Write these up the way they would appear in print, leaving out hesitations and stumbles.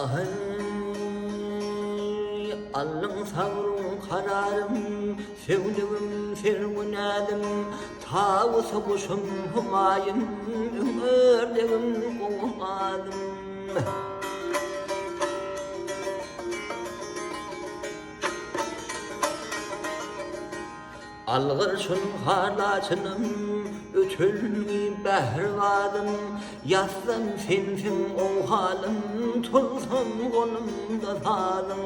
Ahy, aldyň sabryň kararym, Söwdügim, serwi-näzim, Tawus guşum, humaýym, Ördegim, gowgazym. Algyr şun harlaçynym, Ötülgi bährbazym, Ýatsam sensiň owhalym, Tursam golumda sazyň.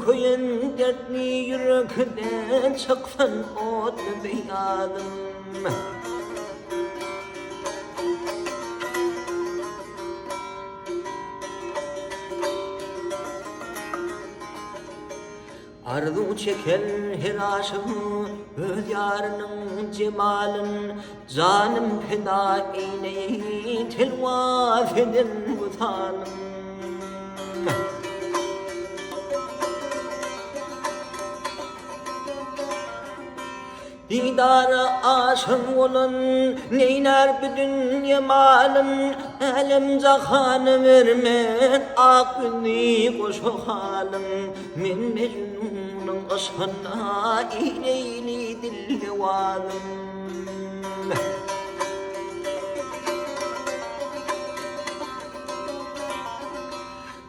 Köýen dertli ýürekde Çyksyn otly beýazym. Arzuw çeker her aşyk öz ýarynyň jemalyn, Janym pida eýleýin telwas eden wysalyn. Didara aşyk bolan neýlär bu dünýe malyn, Älem-jahana bermen ak ýüzli goşa halyň. Men Mejnunyň yşgynda eýleýli dilhewazym.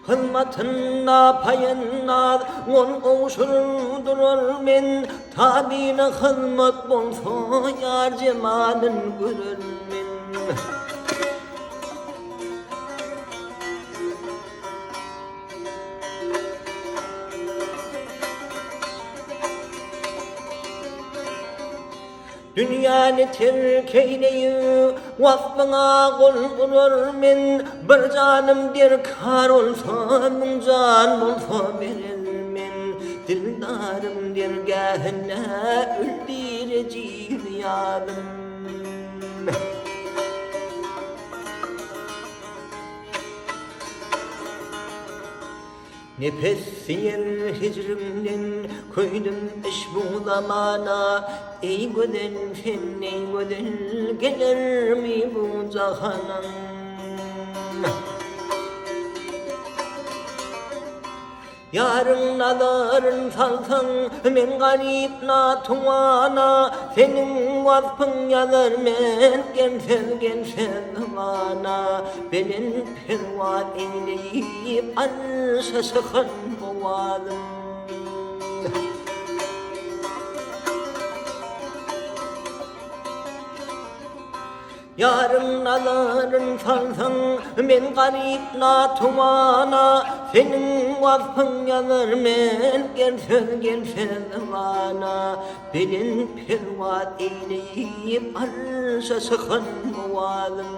Hyzmatynda paýandaz gol gowşuryp durar men, Tabyna hyzmat bolsa ýar jemalyn görer men. Dünýäni terk eýleýip, waslyňa gol urar men, Bir janym derkar bolsa, müň jan bolsa berer men. Dildarym dergähinde öldir ejiz ýalym. Nepes siýer hijriňden köýdüm işbu zamana, Eý gözel sen eý gözel gelermi bu jahana. Ýaryň nazaryn salsaň, men garyp natuwana, Seniň waspyň ýazar men gelsiz gelsiz zamana. Belent perwaz eýleýip arşa çykan owazym. Ýaryň nazaryn salsaň, men garyp natuwana, Seniň waspyň ýazar men gel söz gelse zybana, Belent perwaz eýleýip arşa çykan owazym.